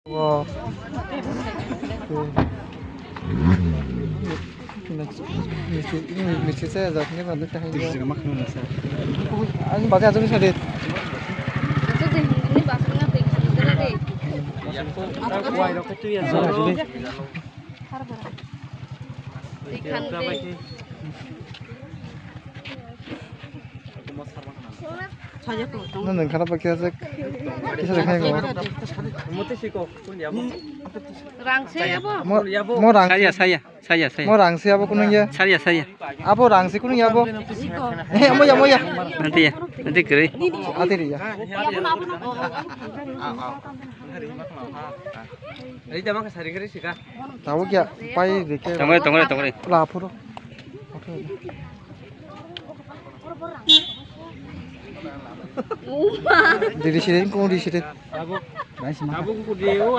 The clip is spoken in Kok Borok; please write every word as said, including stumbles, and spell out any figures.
Wow. Misti, misti saya jatni bandung tahai. Misti makan nasa. Ani bagai aja bisa deh. Aja deh, ini bakso nggak pegang deh. Wah, ini tuh ya. Nang nang khana pakya jak. Kisa jak hai ko. Rang se abo. Mo, mo rang. Saya, saya, saya, saya. Mo rang se abo kunung ya. Saya, saya. Abo rang se kunung ya abo. Iko. Eh, mo ya, mo ya. Nanti ya, nanti kiri. Ati ri ya. Abo na, abo na. Ini dia makan sehari-hari sih, Kak. Tabo kya pai de kya. Tongre, tongre, tongre. La phuru. Diri sirin kung diri sirin. Abo. Abo kung dia.